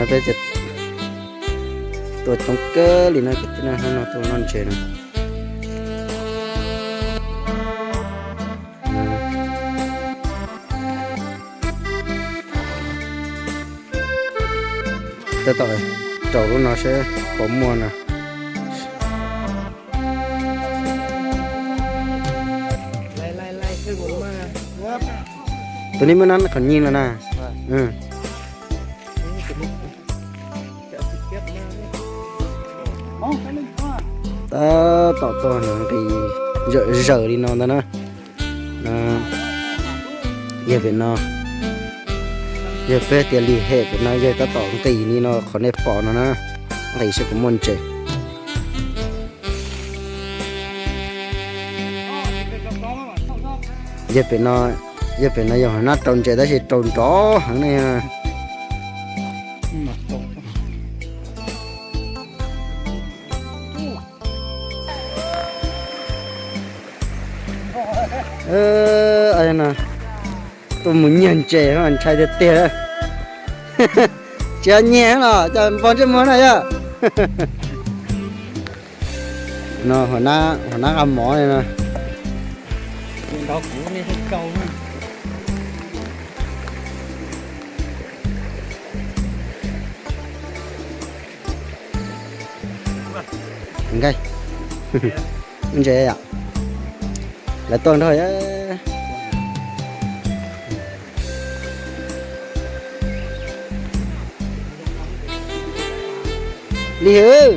Peb ces tua coob kawg li no, kwv tij neej no tuaj noj ntses no. Tab tom rau lub no seb puas muaj no. Tus nej muab nab qhov nyiv no na. Tab tom tuaj nqis zawm zaws li no ntag na. Yog pem no, yog peb tias lim hem pem no yog tab tom nqis li no qhov nej pom no na, nqis seb puas muaj ntses. Yog pem no, yog pem no yog hauv nab rau ntses tab sis rau nrov heev ne. Tuaj mus nyiag ntses ntshai tiag tiag. Tsis nyiag los cas npog ntsej muag na yog. No hauv nab qab mov li no. Nqaij ntses yom. Lawv tuaj nrog. Li hwv.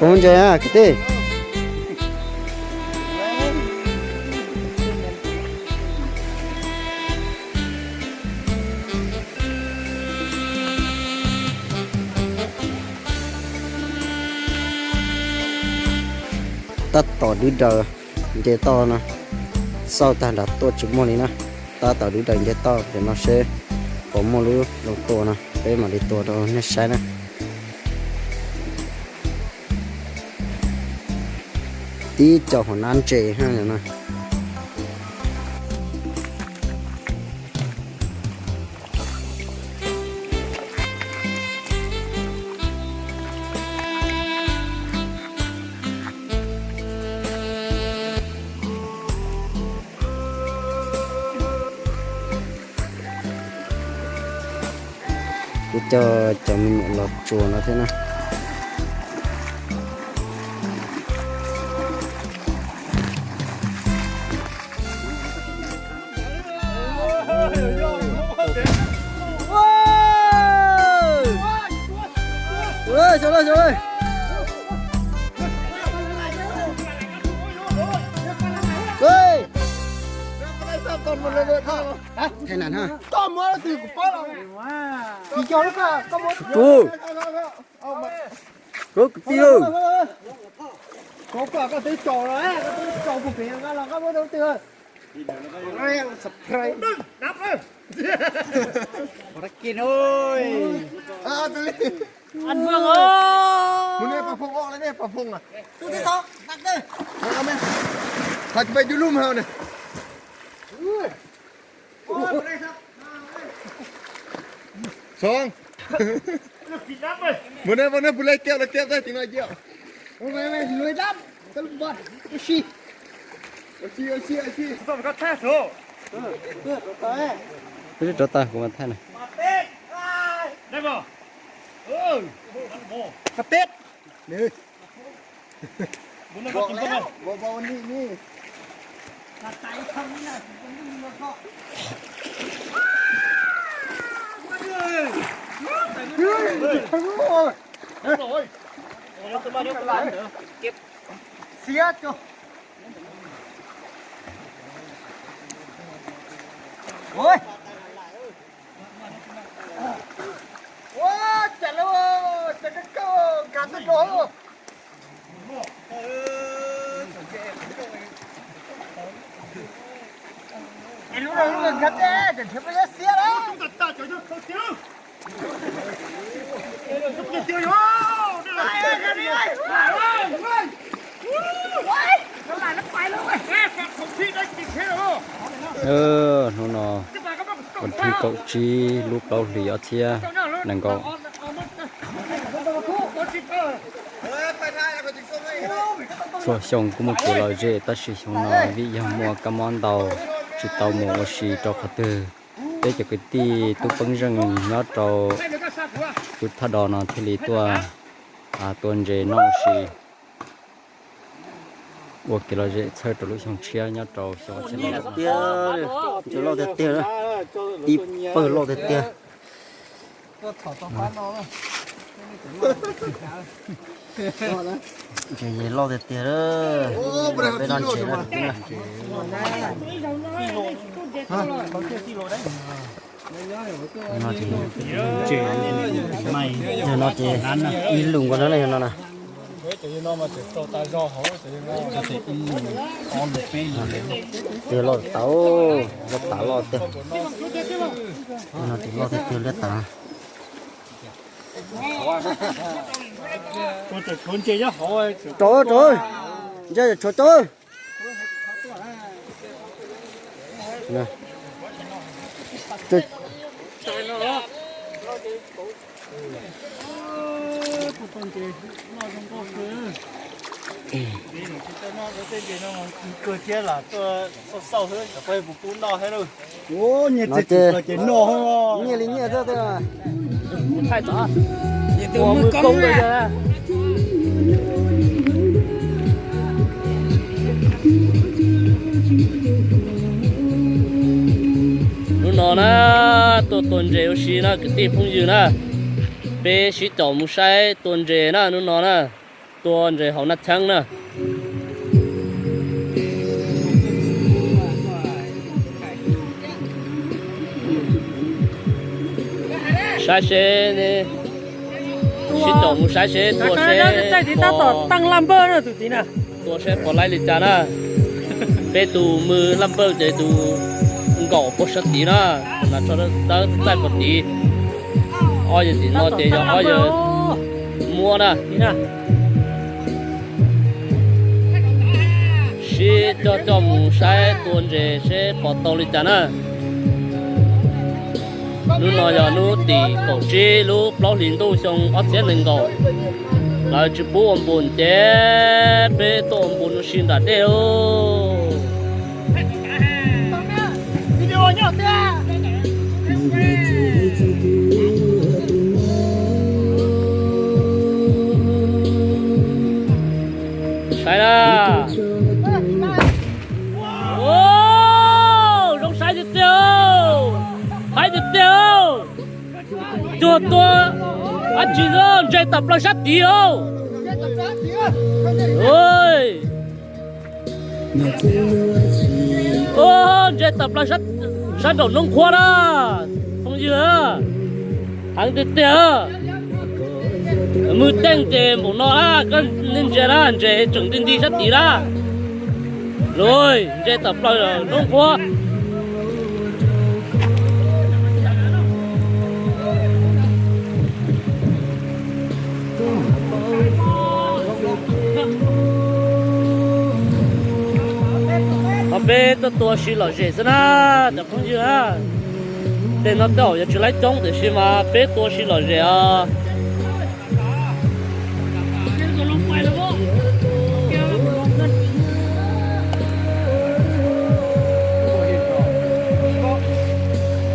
Phoov ntses kwv tij. Tab tom dwb daws nce toj no, xauj tag nrho tuaj tsis muaj li na. Tab tom dwb daws nce toj pem no seb puas muaj lub loo tua no, peb mam li tua rau nej saib na. Tib co hauv nab ntses no. Kuv coj cov me nyuam los tsuas no thiab na. Koj kwv tij, koj twb tso los, koj twb tso puag pem nqa los koj muab rau twg. Mus ne pas phoo o le ne pas phoo a. Tub tib txhob tag kawg. Thaj cov peb cub lub mas ne. Xoo. Mus ne, mus ne, pus lej kiab lawv kiab tag tim no cia. Peb rov tawm kuv mas thaij na. Xiab cov. Ua cas lawm, cas kawg kawg nkag tuaj rau. Lub no nkag tej, tseem nrhiav peb lab xiab lawm. Hnub no, vas thib kaum tsib lub plaub hlis ob txhiab nees nkaum. Txhua xyoo kuj muaj kev lom zem tab sis xyoo no vim yog muaj kab mob ntau tsis tau mus ua si rau qhov twg. Peb cov kwv tij tub peeb zeej nyob rau tus thaj do no thiaj li tuaj tua ntses noj ua si ua kev lom zem txhawb rau lub xyoo tshiab nyob rau xyoo ob txhiab nees nkaum. Ntses loj tiag tiag, ib pawg loj tiag tiag. Ntses loj tiag tiag, peb noj ntses na. Yog no ces ib lub nkaus no na, yog no na. Ntses loj tas, loj tas loj tiag. No ces loj tiag tiag liab tas. Rau, rau, ntsia tshuav rau. Nyiaj li nyiaj xwb. Hnub no na, tuaj tua ntses ua si na kwv tij phooj ywg na, peb sib caum mus saib tua ntses na hnub no na, tua ntses hauv Naj Cheeb na. Saib seb, sib caum mus saib seb tua seb, tab tom teej laj npawj na tus tid na. Tua seb puas laib li cas na. Peb tus mws laj npawj ces tus nkaum puag sab tid na, na tso dawb txaij puag tid. Ob yawg tim no ces yog ob yawg muab na. Sib coj coj mus saib tua ntses seb puas tau li cas na. Hnub no yog hnub tim kaum tsib lub plaub hlis ntuj xyoo ob txhiab nees nkaum. Lawv tsis pub ua npus ces peb tuaj ua npus ua si nram dej lauj. Saib na. Zoo saib tiag tiag, haib tiag tiag. Cuag tua dab tsi, ntses tawm plaws sab tid. Ntses tawm plaws sab nraum noob qhuav na, phooj ywg. Heev tiag tiag. Mws teej ces npaum no na, koj ntsia na, ntses tseem nti nti sab tid na. Lug, ntses tawm plaws noob qhuav. Ho peb tuaj tua si lom zem xwb na, cov phooj ywg na. Tej no tej zaum yuav tsis laib coob tiam sis mas peb tua si lom zem os.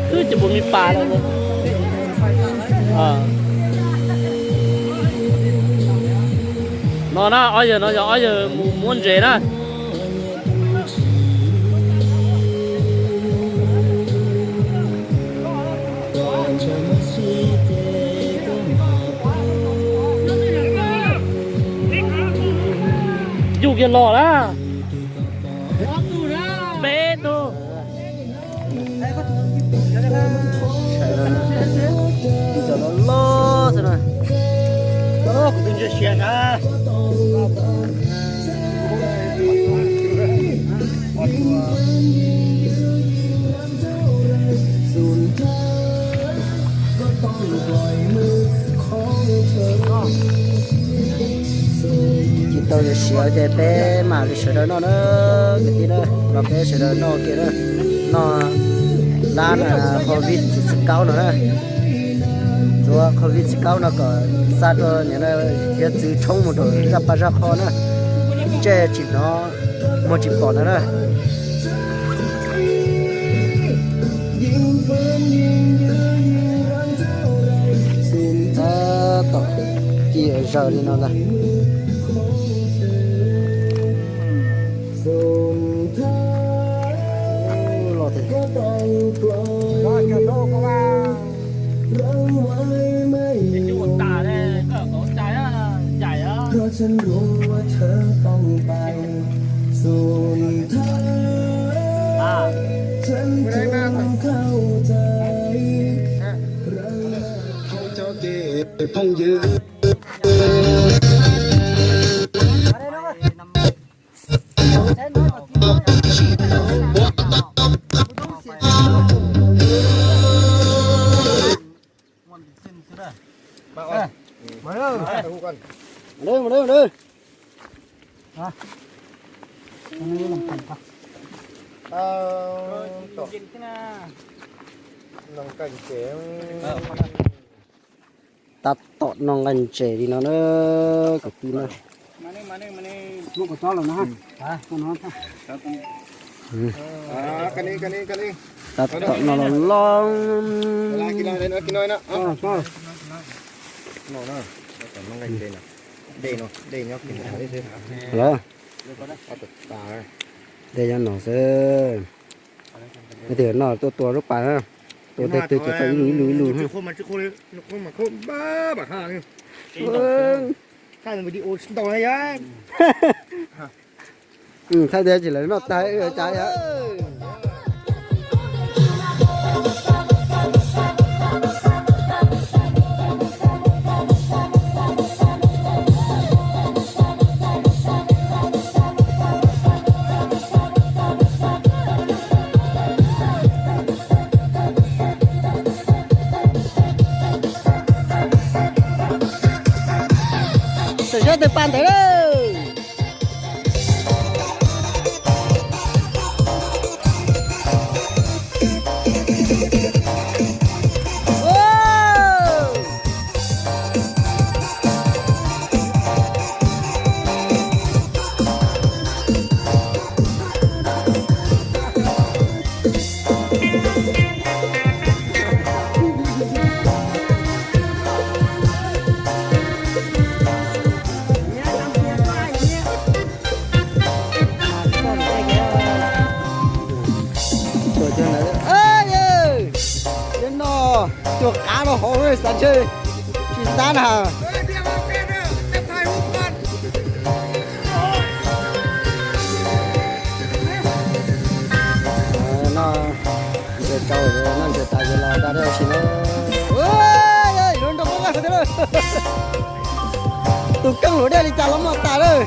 Twb tsis pum me pas lawm. No na, ob yawg no yog ob yawg mus muab ntses na. Yug kiag los na. Peb tug. Cov loj loj xwb na. Kuv twb ntsia siav na. Tsis tau siav ces peb mam li sawv daws noj na, kwv tij na, los peb sawv daws noj kiag na. Noj dab covid tsis kaub no na. Txuav covid tsis kaub no kom xa rau niam hiav txwv tshoob mus rau zaj paj zaj qhov na. Ntsej tsis hnov, muag tsis pom no na. Tab tom ci zaws li no ntag. Tab tom noj nqaij ntses li no na, kwv tij na. Tab tom noj los loj. Dej nyob no xwb. Leej twg noj tuaj tua lub pas na. Tua tej twg ces tau ib lus ib lus ib lus. Thaij tias tsis lawv noj tag cas yom. Saib seb twg pas ntawd lawm. Yog no, tua qav rau hauv xav ntshe tsis tab na. Noj ntses tas, noj ntses tas ces los da dej ua si na. Tus keeb hluas dej li cas los noj tas lawm.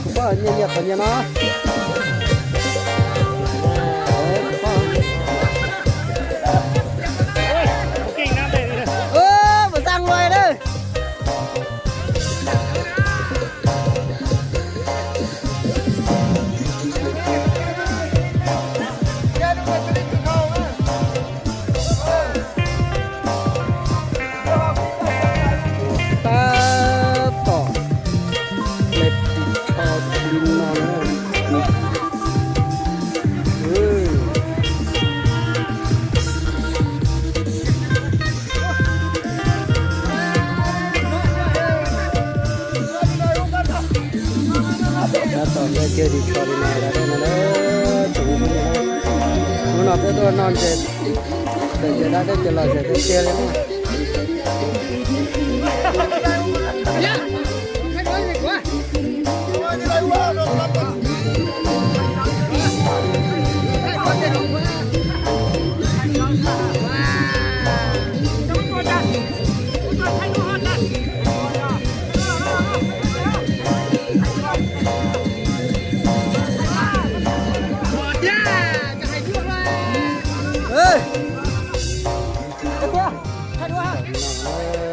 Kuv poj, nyias nyias qhov nyias no. Mus txaj nqaij na. Tab tom hle ris tsho li no na. Tab tom hle kiag ris tsho li no, tsoom phooj ywg. Hnub no peb tuaj noj ntses, txawm ces dab dej ces los txawm tiag tiag li na.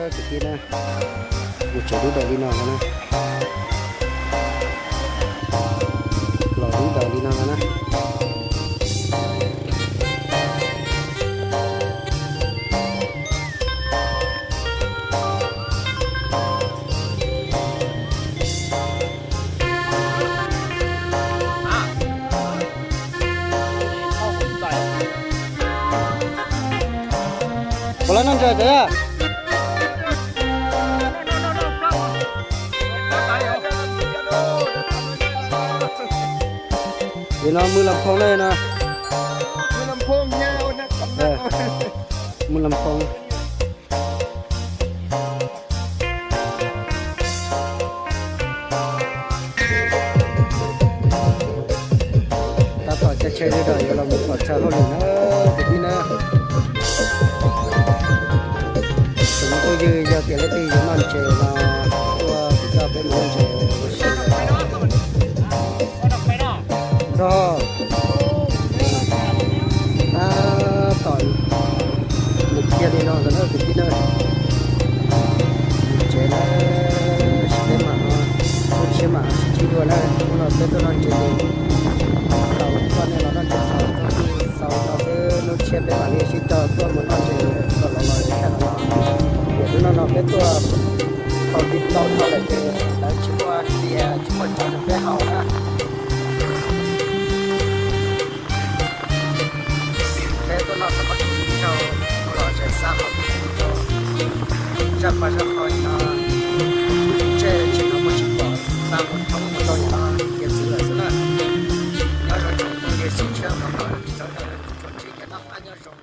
Kwv tij na, mus tsev dub daws li no no na. Los dub daws li no no na. Puas lawv noj ntses cov yog? Ces no Mws Las Phoo ne no. Mws Las Phoo. Tab tom caij tsheb li no yuav los mus pom chaw hauj lwm na, kwv tij na. Tsoom phooj ywg, yog tias leej twg yuav noj ntses no, tuaj kuv coj peb mus noj ntses ua si. Nrog tab tom nws kiag li no ntag na kwv tij na. Mus tsev na, sib peb mam no, lub tshiab mam sib ntsib dua na. Hnub no peb tuaj noj ntses ces tau coj nej los noj ntses xaus txog xaus no xwb, lub tshiab peb mam li sib coj tuaj mus noj ntses kom los los li thiab no. Tiam hnub no no peb tuaj tau tib tau tau lawm ces lawv tsis muaj tias tsis muaj cov rau peb haus na. Peb tuaj noj xav pab rau los tseem xa hauv rau zaj pab zaj qhov no, ntsej tseem no muaj tsis pom xa mus thoob mus rau no ces txwv lawm xwb na. Nyob zoo tsoom phooj ywg, sib ntshiab qhov no tsis txhob tau txuas ntxiv, nyob zoo.